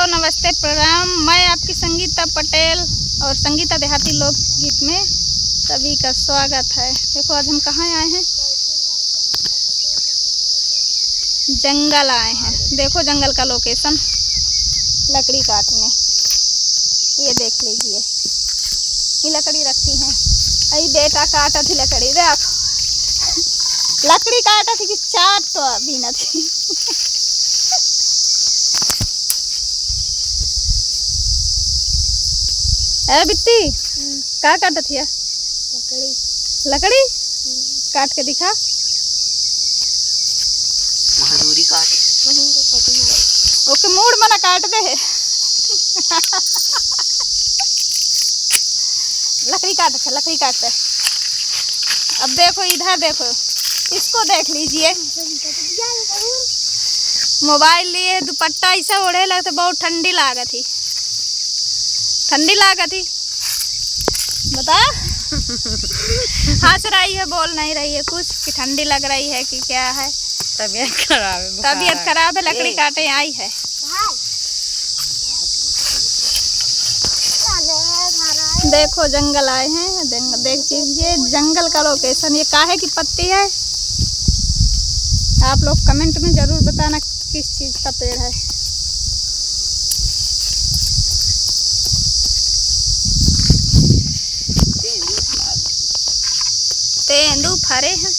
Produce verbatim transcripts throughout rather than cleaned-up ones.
नमस्ते, प्रणाम। मैं आपकी संगीता पटेल और संगीता देहाती लोकगीत में सभी का स्वागत है। देखो, आज हम कहाँ आए हैं? जंगल आए हैं। देखो जंगल का location, लकड़ी काटने। ये देख लीजिए, ये लकड़ी रखी है। अई बेटा काटत ही लकड़ी, देख। लकड़ी काटत ही कि चाट तो अभी न थी। ए बिट्टी, हम्म। का काटत हिया? लकड़ी। लकड़ी? हम्म। काट के दिखा। मजदूरी काट। ओके, मूड़ मना काट दे है। लकड़ी काट दे, लकड़ी काट दे। अब देखो, इधर देखो, इसको देख लीजिए। मोबाइल लिए दुपट्टा ऐसा ओढ़े लगते, बहुत ठंडी लागत ही, ठंडी लागत ही। बता। हंस रही है, बोल नहीं रही है कुछ कि ठंडी लग रही है कि क्या है। तबीयत खराब है, बुखार तबीयत है। खराब है, लकड़ी ए। काटे आई है। देखो जंगल आए हैं, जंग-, देख लीजिए जंगल का location। ये काहे की पत्ती है, आप लोग comment में जरूर बताना किस चीज का पेड़ है। तेंदू फरे हैं।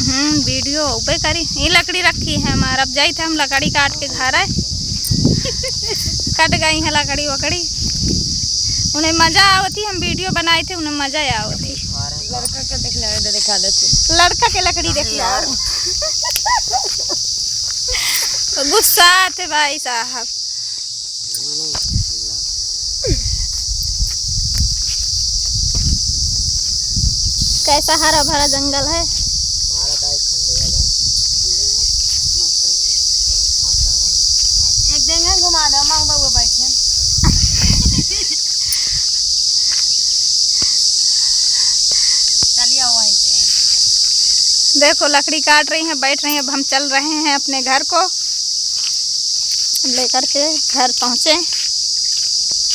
हम्म, video उबे करी। ये लकड़ी रखी है हमार, अब जाई थे हम लकड़ी काट के घर है। कट गई है लकड़ी वकड़ी, उन्हें मजा आवत ही, हम video बनाए थे, उन्हें मजा आवत ही। लड़का के देख ले, दे दिखा दे तू। लड़का के लकड़ी देख ले। गुस्सा आते भाई साहब। कैसा हरा भरा जंगल है। एक दिन है घुमा दो, मांग बउआ बैठे। चलिए वहीं पे। देखो लकड़ी काट रही हैं, बैठ रही हैं। अब हम चल रहे हैं अपने घर को लेकर के, घर पहुँचे।